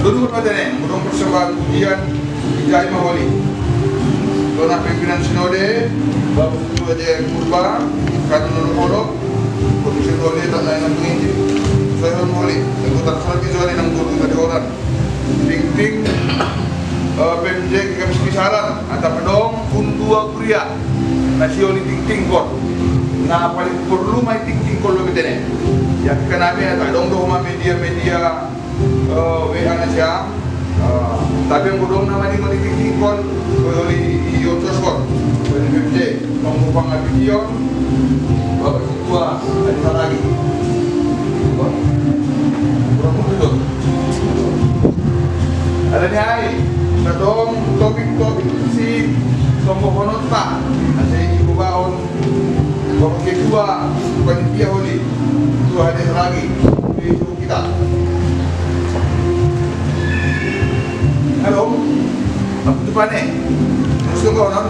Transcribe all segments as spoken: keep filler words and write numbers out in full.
Dulu berkata ni, mudong persembahan pujian, ijai maholi. Dona pimpinan sinode, Bapak Ketua J M Purba, Kanun Nono Polo, Komisi Holi, tak lain nang penginci. Saya moholi, anggota terserah visual nang guru tadi orang. Ting-ting, eh, P M J kami sepisaran, atau pedong, undua kuria, nasi oli ting-ting kon. Nah, paling perlu mai ting-ting kon lo betene. Ya, kenapa ya, tak dong doh ma media-media, eh, W A na siang. Eh, tapi yang bodong nama ni mani ting-ting kon, ko oli i otros kon. Ko oli P M J, mangupang api kion, bapak Wah, ada lagi. Wah, kurang betul. Ada ni ai, katong topik-topik si tombo honota, asa ibu baon, bapak ketua, panitia oli, tua ada lagi. Di kita. Halo, aku tu panen. Terus tu kau, no?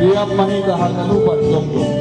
Riap mahita hata lupa tongtong.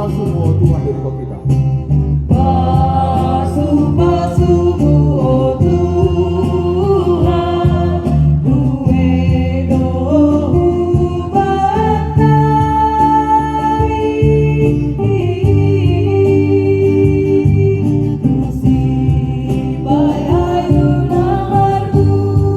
Pasu-Mu, oh Tuhan, dari kita. Pasu-Pasumu, oh Tuhan, duedohu batari. Tusibai ayu namarguru.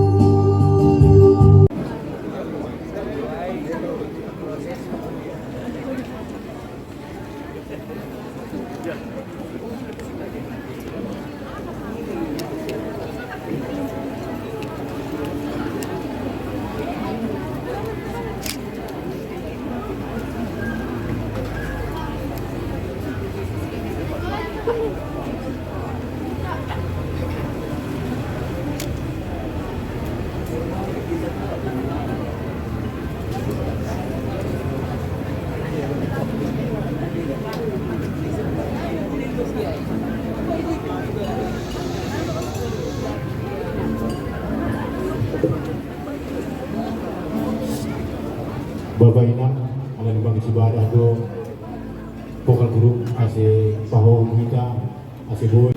Bapa inang, ala ni bangkit ibadah do vokal grup ase pahohom hita, ase boi.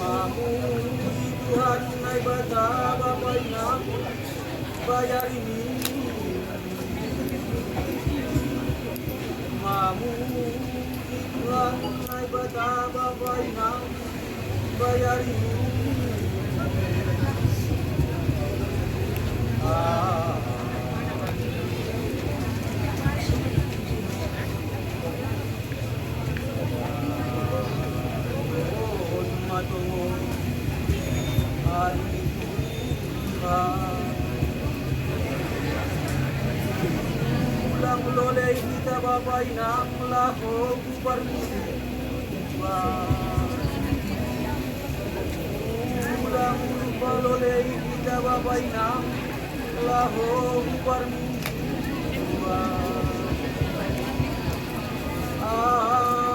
Mamuji Tuhan Naibata Bapa inang, bayar ini. Mamuji Tuhan Naibata Bapa inang, bayar ini. Ah. Lo lei hita Bapa inang laho hu parminggu dua. Ulang rupa lo lei hita Bapa inang laho hu parminggu dua. Haleluya.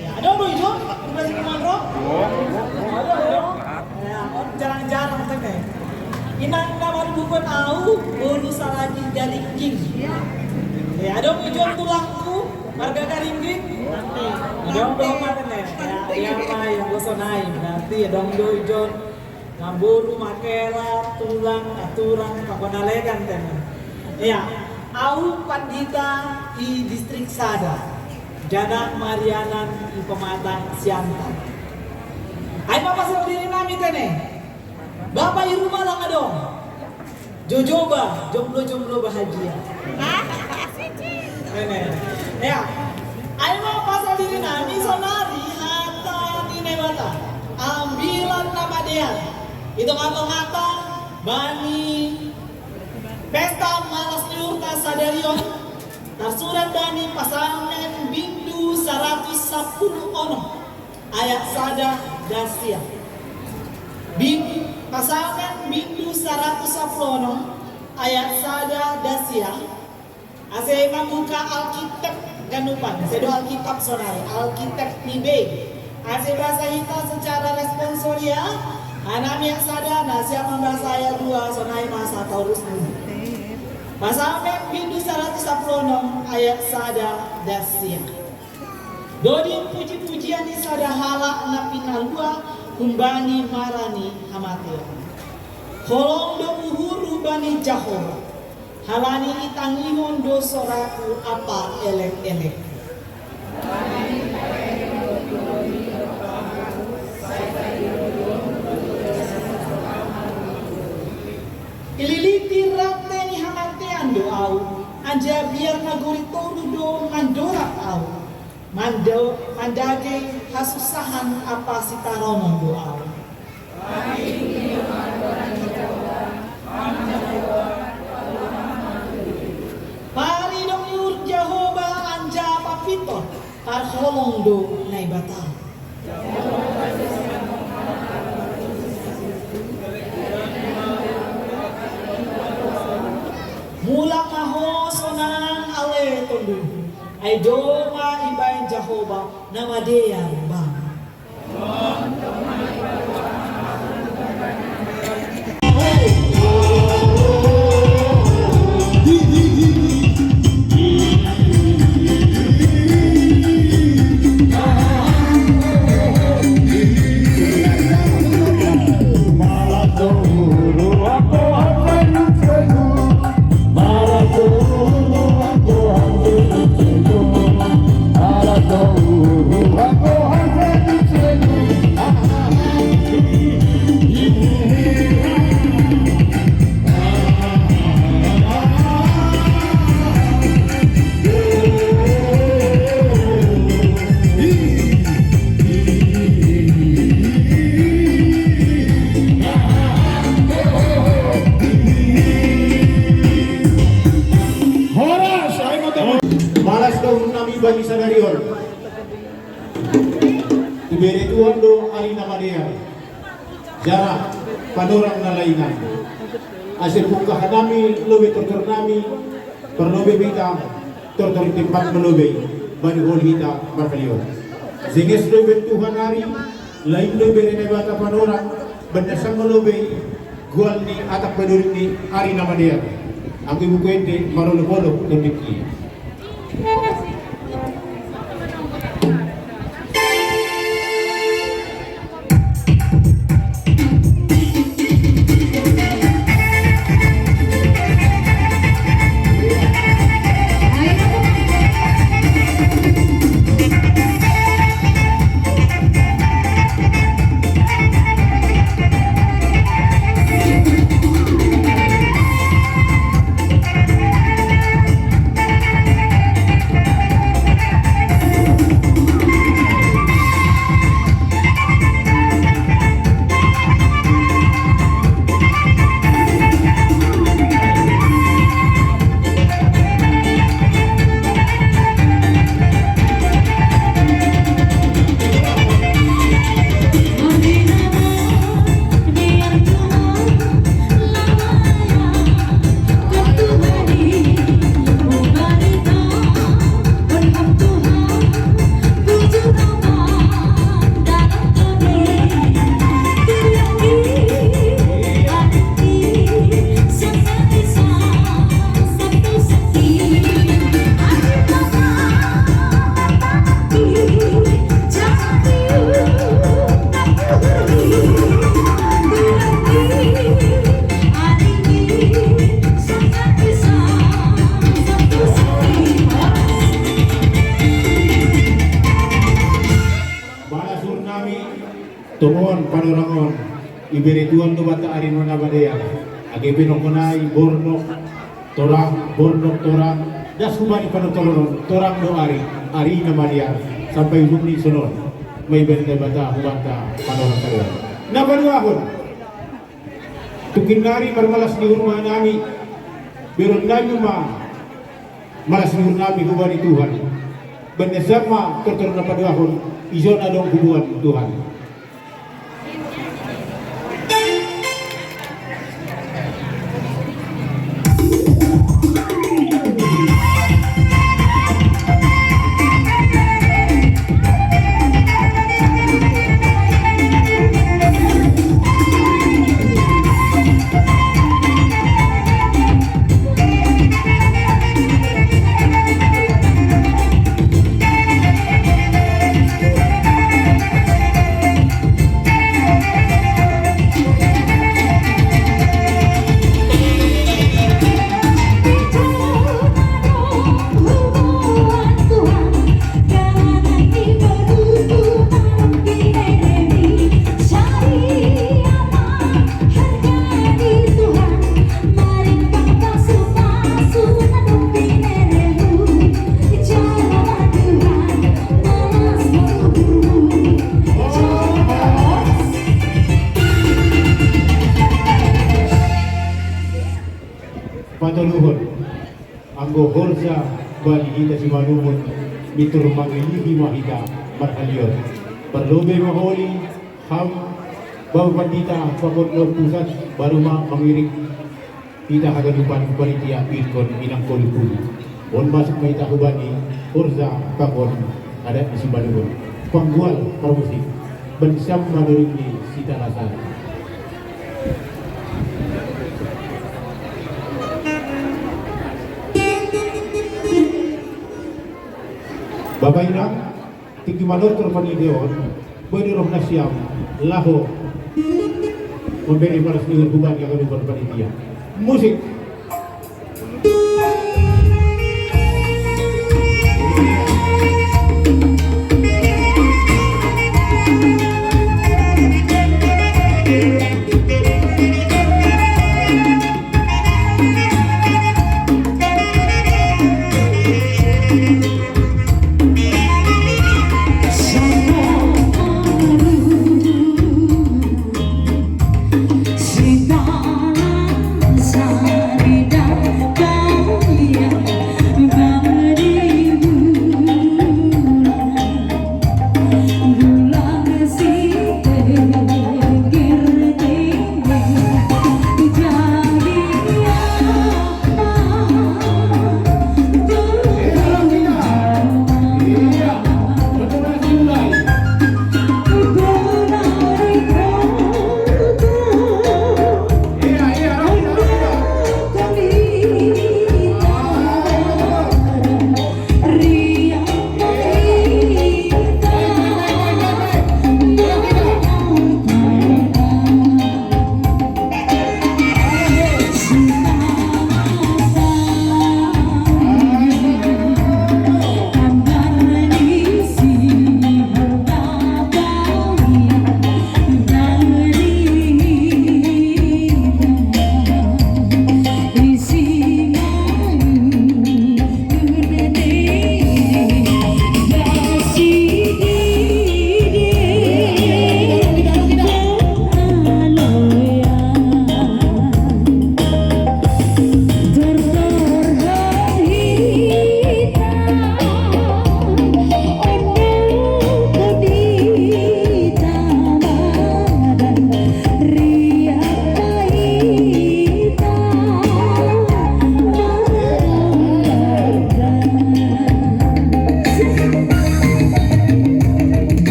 Ya, ada orang hijau, bukan si Kumandro? Ada, ada. Ya, jarang-jarang kan, ya. Inang nama bukan au, bolu salagi dari king. Ya, ada orang hijau tulangku, marga Karingging. Ada orang domat, ya. Ya, ya, apa yang gosonai, berarti ada orang hijau. Ngamburu, makela, tulang, kakonalegan tena. Iya, au pandita i distrik sada, Danang Marianan i pematang Siantan. Apa sih diri nami tene? Bapak di rumah lah kadong. Jojoba, jomblo-jomblo bahagia. Tene. Ya. Ayo mau pasal diri nami sonari hata ni Naibata. Ambilan nama dia. Itu kata-kata bani pesta malas liur ta sadarion. Tarsurat bani Pasalmen bindu saratus sapuluh onom ayat sada dan sia. Bin, Pasalmen bindu saratus sapuluh onom ayat sada dan sia. Ase mambuka Alkitab ganupan, ase do Alkitab sonari, Alkitab ni bei. Ase bahasa hita secara responsoria, anami ayat sada, na siap membahasa ayat dua, sonai masa taurus dulu. Pasalmen bindu saratus sapuluh onom ayat sada dan sia. Dodi puji-pujian ni sada halak na pinalua humbani marani hamateon. Holong do uhuru bani Jahowa. Halani itangihon do soraku apa elek-elek. Ililiti rate ni hamatean do au, anjaha biar nagori toru do mandorab au. Mando, mandage hasusahan apa sitaronon do au. Paridong ni uhur Jahowa anjaha papiton, parholong do Naibata. Mulak ma ho sonang ale tonduyhu, ai domma ibaen Jahowa na madear bam. Horas, ai mata. Malas do uhur nami bani sadari on. Ibere Tuhan do ari na madear. Jala panorang na laingan. Ase pungkahan nami lobei tortor nami, parlobei be hita tortor i tempat malobei, bani holi hita marhalion. Jenges do ibaen Tuhan ari, lain do ibere Naibata panorang, bani na sangka lobei, gual ni atap padorik ni ari na madear. Anggo ibuku ende marolop-olop tondingki. Tongon panorangon, ibere Tuhan do banta ari na madear. Age pe nongkonai bornok torang, bornok torang, das hubani panotolonon, torang do ari, ari na madear, sampai ujung ni sonon. Mai bere Debata hubanta panorang sadear. Na paduahon. Tukin nari marmalas ni uhur ma nami, beron nami ma malas ni uhur nami hubani Tuhan. Benda sama tortor na paduahon, ijon adong hubungan Tuhan. Patoluhon. Anggo horja bani hita simanumon, mintor mangilihi ma hita marhalion. Parlobei ma holi, ham, Bapak Pandita, pakon Pusat, baru ma mangiring hita haganupan panitia, ingkon inang koli puli. On masuk ma hita hubani horja pakon adat ni simanumon. Panggual parmusik, Bansam Maduri ni Sitarasan. Bapak Inang, tingki manortor panitia on, boi do roh nasiam laho mambere malas ni uhur hubani haganupan panitia. Musik.